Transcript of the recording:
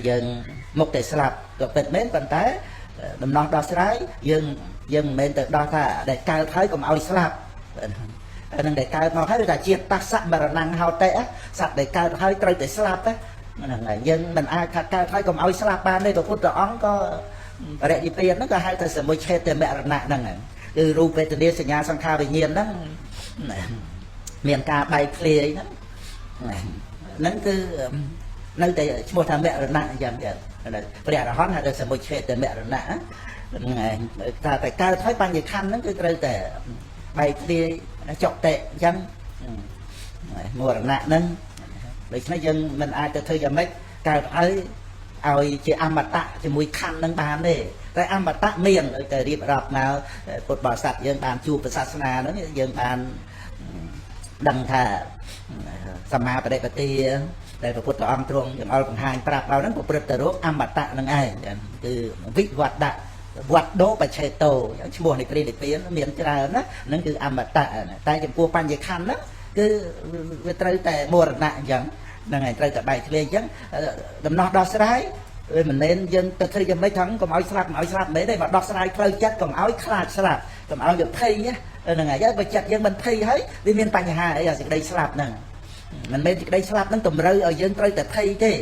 យើងមុខតែស្លាប់ក៏ពិតមែនប៉ុន្តែដំណោះដោះស្រាយយើងយើងមិនមែនទៅដោះថាដែលកើតហើយកុំឲ្យស្លាប់នឹងដែលកើតមកហើយថាជាតិតសៈមរណੰហោតិសត្វដែលកើតហើយត្រូវតែស្លាប់ហ្នឹងហើយយើងមិនអាចថាកើតហើយកុំឲ្យស្លាប់បានទេព្រះពុទ្ធអង្គក៏បរិនិព្វានហ្នឹងក៏ហៅថាសមុច្ឆេតមរណៈហ្នឹងគឺរូបវេទនាសញ្ញាសង្ខារវិញ្ញាណហ្នឹងមានការបែកធ្លាយហ្នឹងហ្នឹងគឺនៅតែឈ្មោះថាមរណៈអញ្ចឹងចឹងព្រះអរហន្តហៅថាសមុច្ឆេតមរណៈហ្នឹងឯងថាតែកើតហើយបញ្ញខណ្ឌហ្នឹងគឺត្រូវតែបែកធ្លាយចុតិអញ្ចឹងមរណៈហ្នឹងដូច្នេះយើងមិនអាចទៅធ្វើយ៉ាងម៉េចកើតឲ្យឲ្យជាអមតៈជាមួយខណ្ឌនឹងបានទេតែអមតៈមានដូចតែរៀបរាប់មកពុទ្ធបរិស័ទយើងបានជួបសាសនាហ្នឹងយើងបានដឹងថាសម្មាបដិបទាដែលព្រះពុទ្ធអង្គទ្រង់ចង្អុលបង្ហាញប្រាប់ដល់ហ្នឹងប្រព្រឹត្តទៅរកអមតៈនឹងឯងគឺវិវត្តៈវត្តដោបច្ឆេតោឈ្មោះនៃព្រះនិព្វានមានច្រើនណាហ្នឹងគឺអមតៈតែចំពោះបញ្ញខណ្ឌហ្នឹងគឺវាត្រូវតែមរណៈអញ្ចឹងហ្នឹងហើយត្រូវតែបែកធ្លាយអញ្ចឹងដំណោះដោះស្រាយវាមិនមែនយើងទៅធ្វើយ៉ាងម៉េចថងកុំឲ្យស្លាប់កុំឲ្យស្លាប់មិនមែនទេមកដោះស្រាយផ្លូវចិត្តកុំឲ្យខ្លាចស្លាប់កុំឲ្យវាភ័យហ្នឹងហើយបើចិត្តយើងមិនភ័យហើយវាមានបញ្ហាអីអាសេចក្តីស្លាប់ហ្នឹងមិនមែនសេចក្តីស្លាប់ហ្នឹងតម្រូវឲ្យយើងត្រូវតែភ័យទេ។